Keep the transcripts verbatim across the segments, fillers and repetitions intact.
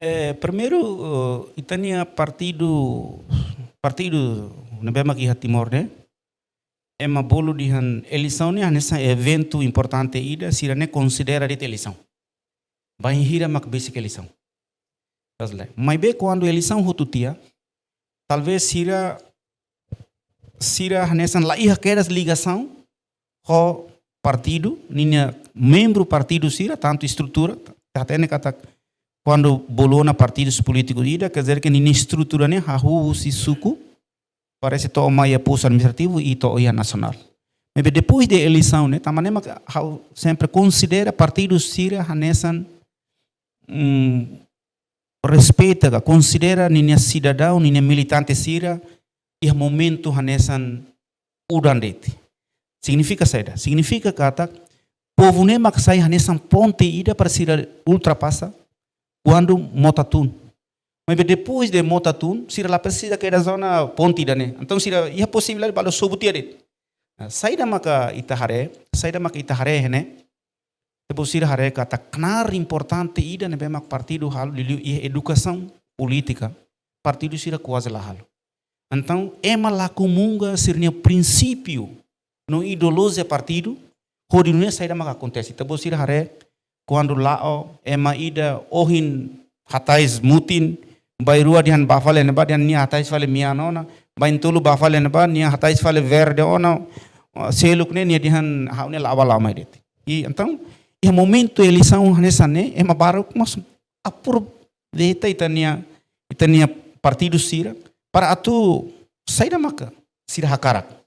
Eh, primeiru, eh, ita-nia partidu, partidu ne'ebé mak iha Timor ne'e, ema bolu dehan eleisaun ne'e hanesan eventu importante ida, sira ne'e konsidera de'it eleisaun. Bainhira mak besik eleisaun. Maibé kuandu eleisaun hotu tiha, talvés sira, sira hanesan la iha kedas ligasaun ho partidu, ninia membru partidu sira, tantu estrutura, ita hatene katak kuandu bolu ona partidus polítikus ida, quer dizer que ninia estrutura ne'e hahú husi suku, parese to'o mai iha postu administrativu i to'o iha nasionál. Maibé depois de eleisaun ne'e, tanba ne'e mak ha'u sempre konsidera partidu sira hanesan, mm, respeita ka konsidera ninia sidadaun, ninia militante sira, iha momentu hanesan udan de'it. Signifika saida? Signifika katak povu ne'e mak sai hanesan ponte ida para sira ultrapasa kuandu mota tun. Maibé depois de mota tun, sira la presiza kedas ona ponte ida-ne'e. Entaun sira iha posibilidade balu sobu tiha de'it. Nah, saida maka ita haree, saida maka ita haree iha ne'e, ita-boot sira haree katak knaar importante ida ne'ebé mak partidu halo liuliu iha edukasaun polítika, partidu sira kuaze la halo. Entaun, ema la komunga sira-nia prinsípiu no ideolojia partidu, hodi nune'e saida maka akontese. Ita-boot sira haree, kuandu la'o, ema ida ohin hatais mutin, bainrua dehan bá fali ne'ebá, dehan nia hatais fali mean ona, baintolu bá fali ne'ebá, nia hatais fali verde ona, seluk ne'e nia dehan ha'u ne'e la'o bá la'o mai de'it. I entaun, iha momentu eleisaun hanesan ne'e, ema baruk mós aproveita ita-nia, ita-nia partidu sira, para atu saida maka sira hakarak.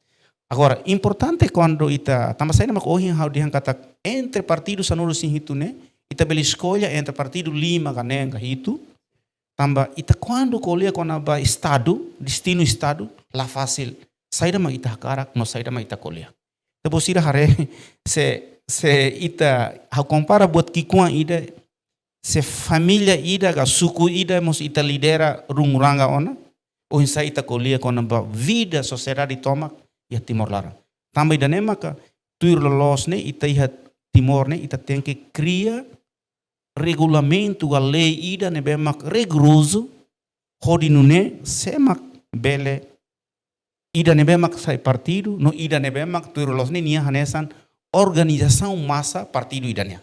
Agora, importante kuandu ita, tanba saida maka ohin ha'u dehan katak entre partidu sanulu-resin-hitu ne'e, ita bele eskolla entre partidu lima ka neen ka hitu, tanba ita kuandu ko'alia kona-ba Estadu, destinu Estadu, la fasil. Saida mak ita hakarak, no saida mak ita ko'alia. Ita-boot sira haree, se, se ita, ha'u kompara buat ki'ikoan ida, se família ida ka suku ida mós ita lidera runguranga ona, oinsá ita ko'alia kona-ba vida sosiedade tomak iha Timor laran. Tanba ida-ne'e maka, tuir loloos ne'e, ita iha Timor ne'e, ita tenke kria regulamentu ka lei ida ne'ebé mak rigorozu, hodi nune'e sé mak bele, ida ne'ebé mak sai partidu, no ida ne'ebé mak tuir loloos ne'e nia hanesan organizasaun masa partidu ida-ne'e.